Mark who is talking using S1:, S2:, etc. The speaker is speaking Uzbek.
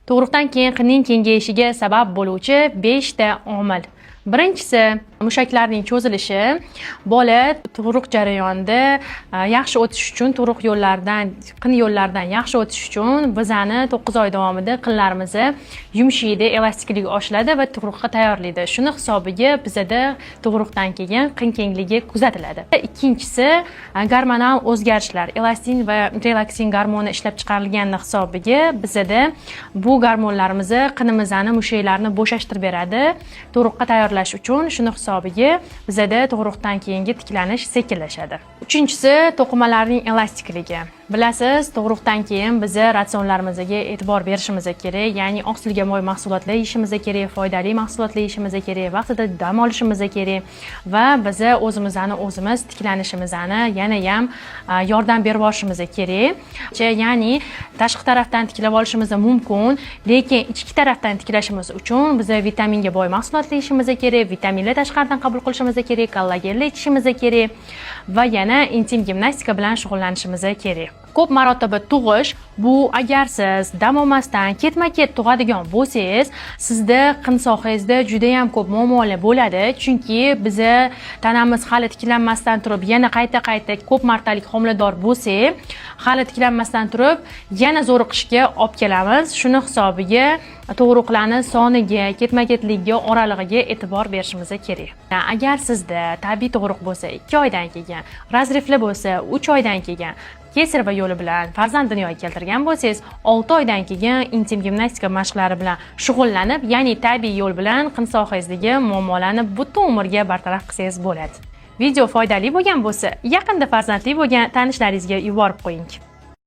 S1: Tug'ruqdan keyin qinning kengayishiga sabab bo'luvchi 5 ta omil. Birinchisi, mushaklarning cho'zilishi. Bola tug'ruq jarayonida yaxshi o'tish uchun, tug'ruq yo'llaridan, qin yo'llaridan yaxshi o'tish uchun bizani 9 oy davomida qinlarimiz yumshaydi, elastikligi oshiladi va tug'ruqqa tayyorlaydi. Shuni hisobiga bizada tug'ruqdan keyin qin kengligi kuzatiladi. Ikkinchisi, gormonal o'zgarishlar. Elastin va relaksin gormoni ishlab chiqarilgani hisobiga bizada bu gormonlarimiz qinimizni, mushaklarni bo'shashtirib beradi tug'ruqqa tayyorlash uchun. Shuni hisobiga bizada tug'ruqdan keyingi tiklanish sekinlashadi. Uchinchisi, to'qimalarning elastikligi. Bilasiz, tug'ruqdan keyin biza ratsionlarimizga e'tibor berishimiz kerak, ya'ni oqsilga moy mahsulotlar yeyishimiz kerak, foydali mahsulotlar yeyishimiz kerak, vaqtida dam olishimiz kerak va biza o'zimizni o'zimiz tiklanishimizni yanayam yordam berib olishimiz kerak. Ya'ni tashqi tarafdan tiklab olishimiz mumkin, lekin ichki tarafdan tiklashimiz uchun biza vitaminga boy mahsulotlar yeyishimiz kerak, vitaminlar tashqaridan qabul qilishimiz kerak, kollagenlar ichishimiz kerak va yana intim gimnastika bilan shug'ullanishimiz kerak. Ko'p marotaba tug'ish. Bu agar siz dam olmasdan ketma-ket tug'adigan bo'lsangiz, sizda qin sohangizda juda ham ko'p muammolar bo'ladi, chunki biza tanamiz hali tiklanmasdan turib yana qayta-qayta ko'p martalik homilador bo'lsak, hali tiklanmasdan turib yana zo'riqishga olib kelamiz. Shuni hisobiga tug'ruqlarni soniga, ketma-ketligiga, oralig'iga e'tibor berishimiz kerak. Agar sizda tabiiy tug'ruq bo'lsa, 2 oydan keyin, разрыв li bo'lsa, 3 oydan keyin, кесарево yo'li bilan farzand dunyoga keltirgan bo'lsangiz, 6 oydan keyin intim gimnastika mashqlari bilan shug'ullanib, ya'ni tabiiy yo'l bilan qin sohangizdagi muammolarni butun umrga bartaraf qilsangiz bo'ladi. Video foydali bo'lgan bo'lsa, yaqinda farzandli bo'lgan tanishlaringizga yuborib qo'ying.